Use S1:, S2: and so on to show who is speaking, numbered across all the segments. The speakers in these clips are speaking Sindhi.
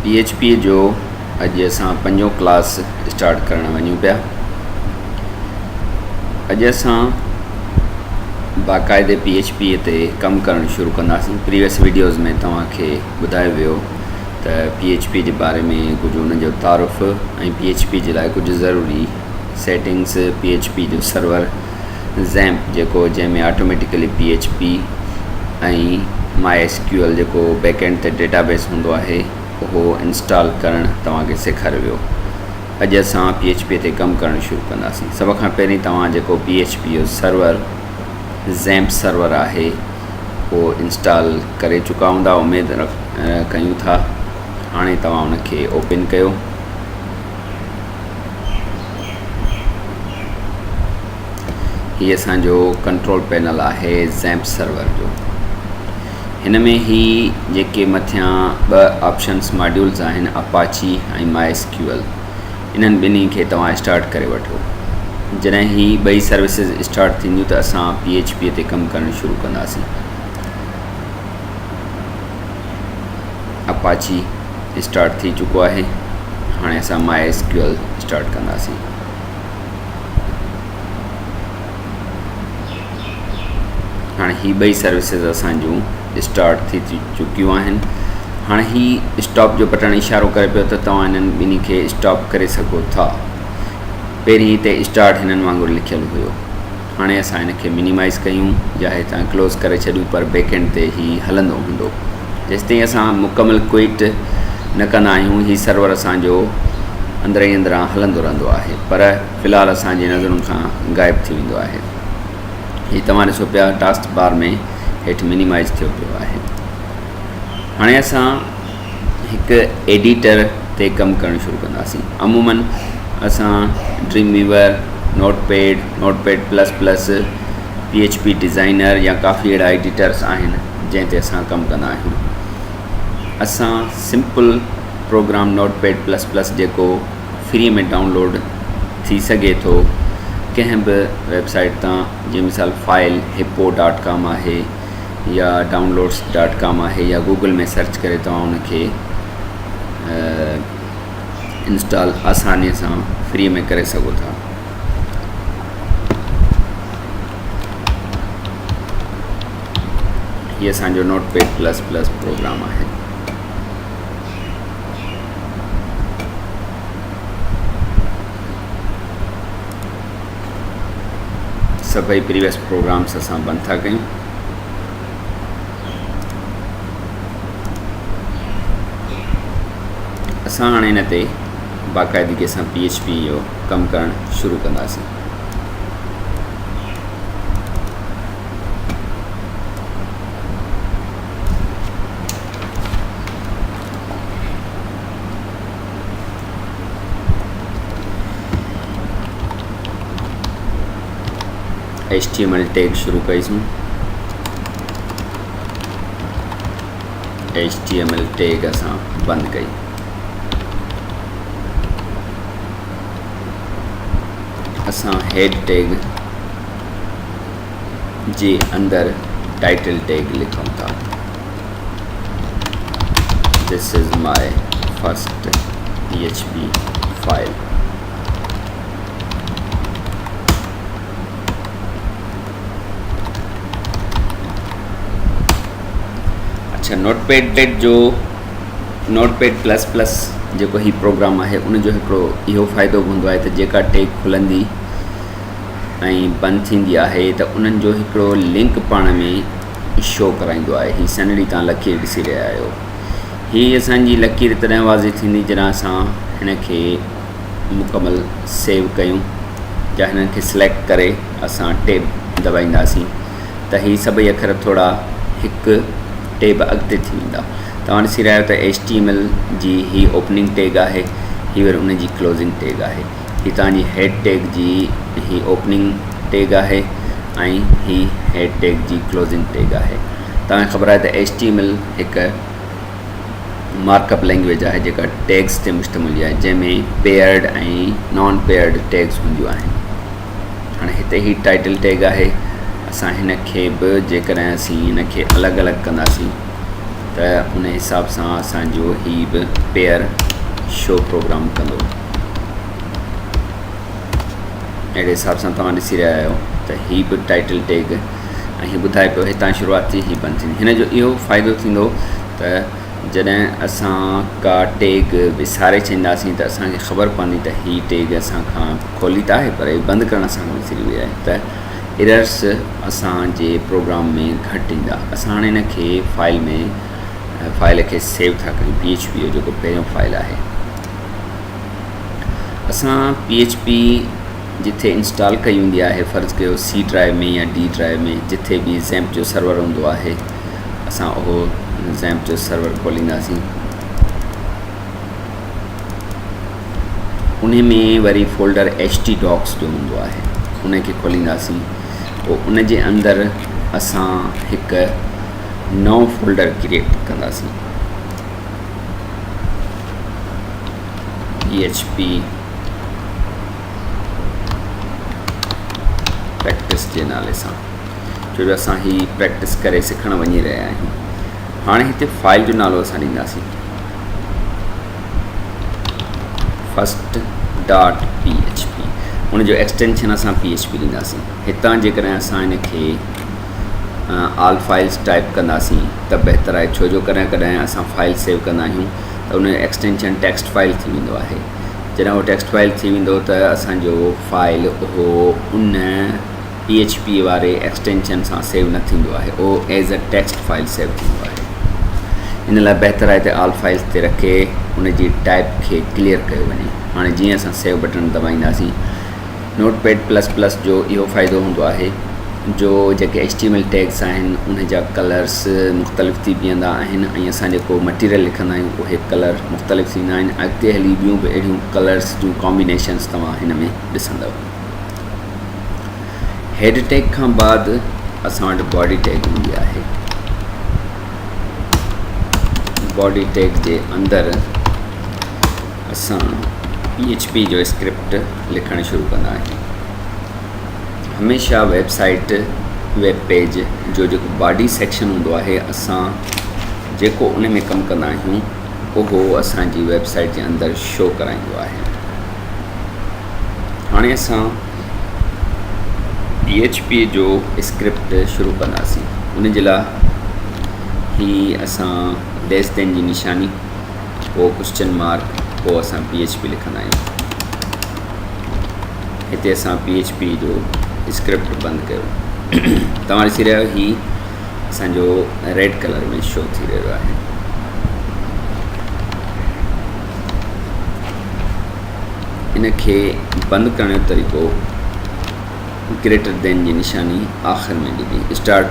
S1: پي ايڇ پي جو اڄ اسان پنجون ڪلاس اسٽارٽ ڪرڻ وڃون پيا. اڄ اسان باقاعدي پي ايڇ پي تي ڪم ڪرڻ شروع ڪنداسين. پريويس ويڊيوز ۾ توهان کي ٻڌايو ويو ته پي ايڇ پي جي باري ۾ ڪجهه ان جو تعارف ۽ پي ايڇ پي جي لاء ڪجهه ضروري سيٽنگس، پي ايڇ پي جو سرور زيمپ جيڪو جنهن ۾ automatically P H P ۽ my S Q L جيڪو بيڪ اينڊ تي ڊيٽا بيس هوندو آهي اهو انسٽال ڪرڻ توهان کي سيکاريو ويو. اڄ اسان پي ايڇ پي تي ڪم ڪرڻ شروع ڪنداسين. سڀ کان پهرين توهان جيڪو پي ايڇ پي جو سرور زيمپ سرور آهي اهو انسٽال ڪري چڪا هوندا اميد ڪيون ٿا. هاڻي توهان ان کي اوپن ڪيو. هي اسان جو ڪنٽرول پينل آهي زيمپ سرور جو. هن ۾ هي جيڪي مٿيان ٻه آپشنس ماڊيولز آهن اپاچي ۽ مائي ايس ڪيو ايل انهن ٻنهي کي توهان اسٽارٽ ڪري وٺو. جڏهن هي ٻئي سروسز اسٽارٽ ٿينديون ته اسان پي ايڇ پي تي ڪم ڪرڻ شروع ڪنداسين. اپاچي اسٽارٽ ٿي چڪو آهي. هاڻي اسان مائي ايس ڪيو ايل اسٽارٽ ڪنداسين. هاڻي هي ٻئي سروسز اسان جون اسٽارٽ ٿي چڪيون آهن. هاڻي هي اسٽاپ جو بٽڻ اشارو ڪري پيو ته توهان انهن ٻنهي کي اسٽاپ ڪري سگهو ٿا. پهرين هتي اسٽارٽ هنن وانگر لکيل هيو. هاڻي اسان هن کي منيمائز ڪيون يا هتان ڪلوز ڪري ڇڏيون پر بيڪ اينڊ تي هي هلندو هوندو. جيستائين اسان مڪمل ڪوئٽ نه ڪندا آهيون هي سرور اسان جو اندر ئي اندران هلندو رهندو آهي پر في الحال اسان جي نظرن کان غائب ٿي ويندو آهي. هي توهان ڏسو پيا ٽاسڪ بار ۾ هيٺ منيمائز ٿيو پيو آهي. هاڻي اسان هڪ ايڊيٽر تي ڪم ڪرڻ شروع ڪنداسين. عموماً اسان Dreamweaver, notepad, notepad plus plus, P H P designer يا ڪافي اهڙا ايڊيٽرس آهن جنهن تي اسان ڪم ڪندا آهيون. اسان simple program notepad plus plus جيڪو فري ۾ ڊائونلوڊ ٿي سگهي ٿو ڪنهن به ويب سائيٽ تان جيئن مثال فائل هپو ڊاٽ ڪام آهي يا ڊائونلوڊس ڊاٽ ڪام آهي يا گوگل ۾ سرچ ڪري توهان ان کي انسٽال آساني سان فري ۾ ڪري سگهو ٿا. هي اسان جو note pad plus plus programme آهي. سڀئي پريويس پروگرامس اسان بند ٿا ڪيون. اسان هاڻي هن تي باقاعدگي سان پي ايڇ پي جو ڪم ڪرڻ شروع ڪنداسين. H T M L tag شروع ڪئيسون. H T M L tag اسان بند ڪئي. اسان هيڊ ٽيگ جي اندر ٽائيٽل ٽيگ لکون ٿا. This is my first PHP file. اڇا نوٽ پيڊ جو نوٽ پيڊ پلس پلس جيڪو هي پروگرام آهي ان جو هڪڙو اهو فائدو به هوندو آهي ته جيڪا ٽيگ کلندي ۽ بند ٿيندي آهي ته انهن جو هڪڙو لنڪ پاڻ ۾ شو ڪرائيندو آهي. هي سنهڙي تان لڪير ڏسي رهيا آهيو. هي اسان جي لڪير تڏهن واضح ٿيندي جڏهن اسان هن کي مڪمل سيو ڪيون يا هنن کي سليڪٽ ڪري اسان ٽيب دٻائينداسين ته هي سڀئي اکر ٿورا هڪ ٽيب اڳتي ٿي ويندا. توهان ڏسي رهيا آهيو ته ايڇ ٽي ايم ايل جي هي اوپننگ ٽيگ آهي هي وري ان جي ڪلوزنگ ٽيگ آهي. هي توهان جي هيڊ ٽيگ جي هي اوپننگ ٽيگ آهي ۽ هي هيڊ ٽيگ جي ڪلوزنگ ٽيگ آهي. توهان کي خبر آهي ته ايڇ ٽي ايم ايل هڪ مارڪ اپ لينگويج آهي جيڪا ٽيگس تي مشتمل آهي جنهن ۾ پيئرڊ ۽ نان پيئرڊ ٽيگس هونديون آهن. هاڻي هتي هي ٽائيٽل ٽيگ آهي اسان هن کي به جيڪڏهن اسين هن کي الڳ الڳ ڪنداسين ته ته ان حساب سان اسان جو هي به پيئر شو پروگرام ڪندو. اهڙي حساب سان توهان ڏسي رهيا آهيو ته هي به ٽائيٽل ٽيگ ۽ هي ٻڌائي پيو هتان شروعات ٿي هي بند ٿيندي. هن جو اهو فائدو ٿيندو ته جڏهن اسان ڪا ٽيگ وساري ڇڏينداسين ته اسان کي خبر پوندي ته هي ٽيگ اسان کان کولي ته آهي پر هي بند ڪرڻ اسان کان وسري وئي آهي ته ايررس اسان جي پروگرام ۾ گهٽ ايندا. اسان هاڻي هن کي فائل ۾ فائل کي سيو ٿا ڪريون پي ايڇ پي جو جيڪو پهريون فائل آهي. اسان پي ايڇ پي جتي انسٽال ڪئي هوندي آهي فرض ڪيو سي ڊرائيو ۾ يا ڊي ڊرائيو ۾ جتي به زيمپ جو سرور هوندو آهي اسان اهو زيمپ جو سرور کولينداسين ان ۾ وري فولڊر ايڇ ٽي ڊاڪس جو هوندو آهي ان کي کولينداسين پوء ان جي اندر اسان هڪ نئون فولڊر ڪريئيٽ ڪنداسين پي ايڇ پي پريڪٽس جي نالي سان ڇو جو اسان هي پريڪٽس ڪري سکڻ وڃي رهيا آهيون. هاڻي هتي فائل جو نالو اسان ڏينداسين first dot P H P, ان جو ايڪسٽينشن اسان پي ايڇ پي ڏينداسين. هتان جيڪڏهن اسان ان کي آل فائلز ٽائپ ڪنداسين ته بهتر آهي، ڇو جو ڪڏهن ڪڏهن اسان فائل سيو ڪندا آهيون ته ان جو ايڪسٽينشن ٽيڪسٽ فائل ٿي ويندو آهي. جڏهن اهو ٽيڪسٽ فائل ٿي ويندو ته اسان جو فائل اهو ان پي ايڇ پي واري ايڪسٽينشن سان سيو نه ٿيندو آهي، اهو as a text file save ٿيندو آهي. ان لاء بهتر آهي ته آل فائلز تي رکي ان جي ٽائپ کي ڪليئر ڪيو وڃي. هاڻي جيئن اسان سيو بٽڻ دٻائينداسين نوٽ پيڊ پلس پلس جو اهو فائدو هوندو آهي جو جيڪي H T M L tags آهن ان جا ڪلرس مختلف ٿي بيهندا آهن ۽ اسان جيڪو مٽيريل لکندا آهيون اهي ڪلر مختلف ٿيندا آهن. اڳتي هلي ٻيون به اهڙيون ڪلرس جون ڪامبينيشنس توهان هن ۾ ڏسندؤ. هيڊ ٽيگ کان بعد اسان وٽ باڊي ٽيگ هوندي آهي. باڊي ٽيگ جي اندر اسان پي ايڇ پي جو اسڪرپٽ لکڻ شروع ڪندا آهيون. هميشه ويب سائيٽ، ويب پيج، جو جيڪو باڊي سيڪشن هوندو آهي اسان جيڪو ان ۾ ڪم ڪندا آهيون اهو اسان جي ويب سائيٽ جي اندر شو ڪرائيندو آهي. هاڻي اسان پي ايڇ پي جو اسڪرپٽ شروع ڪنداسين. ان جي لاء هي اسان ليس دين جي نشاني پوء ڪوشچن مارڪ پوء اسان پي ايڇ پي لکندا آهيون. هتي اسان پي ايڇ پي جو اسڪرپٽ بند ڪيو. توهان ڏسي رهيا آهيو هي اسان جو ريڊ ڪلر ۾ شو ٿي رهيو آهي. ان کي بند ڪرڻ جو طريقو گريٽر دين جي نشاني آخر ۾ ڏبي. اسٽارٽ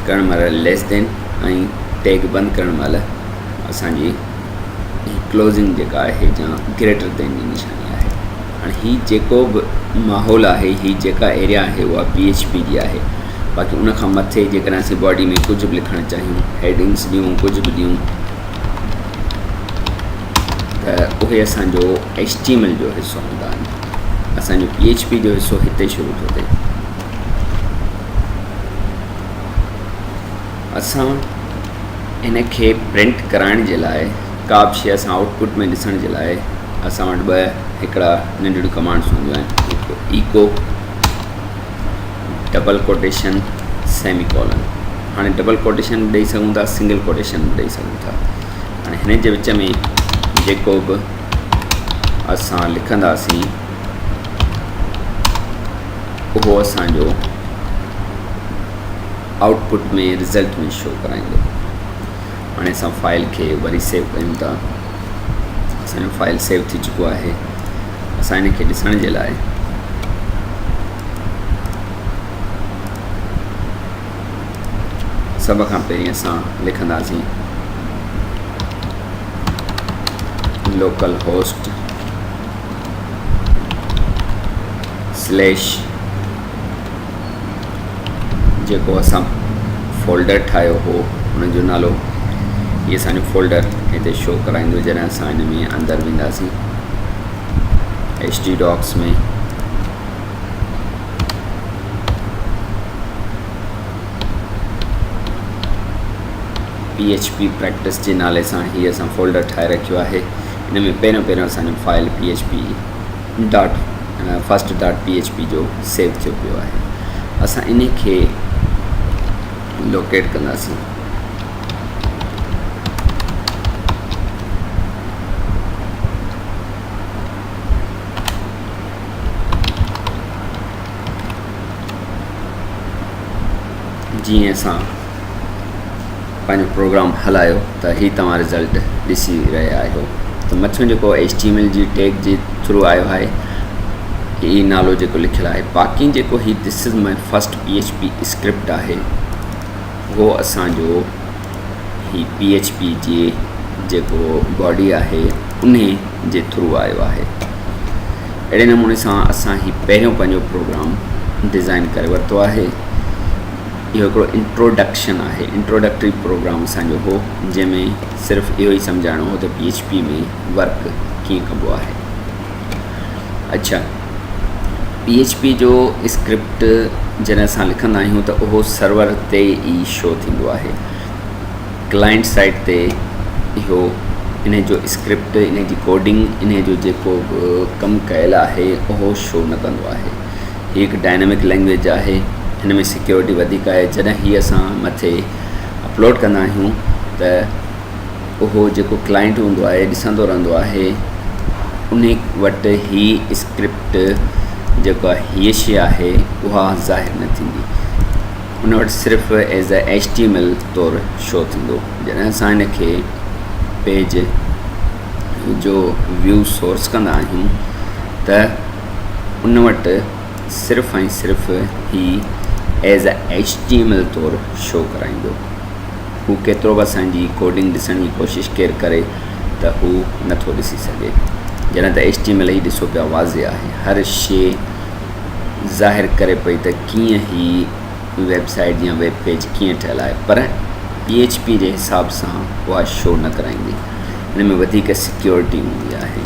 S1: ڪرڻ مهل ليس دين ۽ ٽيگ بند ڪرڻ مهل اسان جي ڪلوزنگ جيڪا آهي جا گريٽر دين جي نشاني آهي. هاڻي هي جيڪو به ماحول آهي هي جيڪا ايريا آهي اها پي ايڇ پي جي آهي. باقي ان کان مٿي جيڪڏهن اسين باڊي ۾ ڪجهه به لکڻ چاهيون هيڊنگس ڏيون ڪجهه به ڏيون ته اهي اسان جو ايڇ ٽي ايم ايل جو حصو هوندا آهن. اسان جو پي ايڇ پي جو حصو هتي شروع ٿو ٿئي. اسان هن کي پرنٽ ڪرائڻ جي لاء ڪا به شيء اسان آئوٽ پٽ ۾ ڏسڻ جي لاء اسان وٽ ٻه هڪڙا ننڍڙيون ڪمانڊس هونديون آهن. هڪ echo double quotation semi colon. هاڻي ڊبل ڪوٽيشن به ڏئي سگهون ٿا سنگل ڪوٽيشن به ڏئي سگهون ٿا. هاڻي هن جي وچ ۾ جيڪو به اسان لکنداسين اهو اسان جو آئوٽ پٽ ۾ رزلٽ ۾ شو ڪرائيندو. هاڻي اسان فائل کي وري سيو ڪيون ٿا. اسان جو فائل سيو ٿي چڪو آهي. اسان ان کي ڏسڻ جي لاء سڀ کان پهرين اسان لکنداسين لوڪل هوسٽ سليش جيڪو اسان فولڊر ٺاهيو هو ان جو نالو هي اسان جو فولڊر هتي شو ڪرائيندو جڏهن اسان ان ۾ اندر وينداسين H T docs ۾ P P H P practice جي نالي سان هي اسان فولڊر ٺاهي رکيو آهي. ان ۾ پهريون پهريون اسان جو file P H P dot first dot P H P جو سيو ٿيو پيو آهي. اسان ان کي لوڪيٽ ڪنداسين. جيئن اسان پنهنجو پروگرام هلايو ته هي توهان رزلٽ ڏسي رهيا آهيو ته مٿيون جيڪو ايڇ ٽي ايم ايل جي ٽيگ جي ٿرو آيو آهي هي نالو جيڪو لکيل آهي باقي جيڪو هي this is my first P H P script آهي اهو اسانجو هي پي ايڇ پي جي جيڪو باڊي آهي انهي جي ٿرو آيو آهي. اهڙي نموني سان اسان هي پهريون پنهنجو پروگرام ڊزائن ڪري ورتو آهي. اهو هڪڙو انٽروڊڪشن آهي، انٽروڊڪٽري پروگرام اسان جو هو جنهن ۾ صرف اهو ئي سمجهائڻو هو ته پي ايڇ پي ۾ ورڪ ڪيئن ڪبو آهي. اڇا پي ايڇ پي جو اسڪرپٽ جڏهن اسان لکندا آهيون ته اهو سرور تي ئي شو ٿيندو آهي. ڪلائنٽ سائيڊ تي اهو انهي جو اسڪرپٽ انهي جي ڪوڊنگ انهي جو جيڪو به ڪم ڪيل آهي اهو شو نه ڪندو آهي. هي هڪ ڊائنامڪ لينگويج آهي هن ۾ سيڪيورٽي وڌيڪ آهي جڏهن هي اسان مٿي اپلوڊ ڪندا آهيون ته اهو جيڪو ڪلائنٽ هوندو آهي ڏسندو رهندو آهي انهي وٽ هي اسڪرپٽ جيڪا هي شي آهي اها ظاهر نه ٿيندي. ان وٽ صرف as a H T M L طور شو ٿيندو. جڏهن اسان ان کي پيج جو ويو سورس ڪندا آهيون ته ان وٽ صرف ۽ صرف هي as a H T M L طور شو ڪرائيندو. هو ڪيترو به اسان جي ڪوڊنگ ڏسڻ جي ڪوشش ڪير ڪري ته هو نٿو ڏسي سگهي. جڏهن ته ايڇ ٽي ايم ايل هي ڏسو پيا واضح آهي هر شي ظاهر ڪري پئي ته ڪيئن هي ويب سائيٽ يا ويب پيج ڪيئن ٺهيل آهي پر پي ايڇ پي جي حساب سان اها شو نه ڪرائيندي. ان ۾ وڌيڪ سيڪيورٽي هوندي آهي.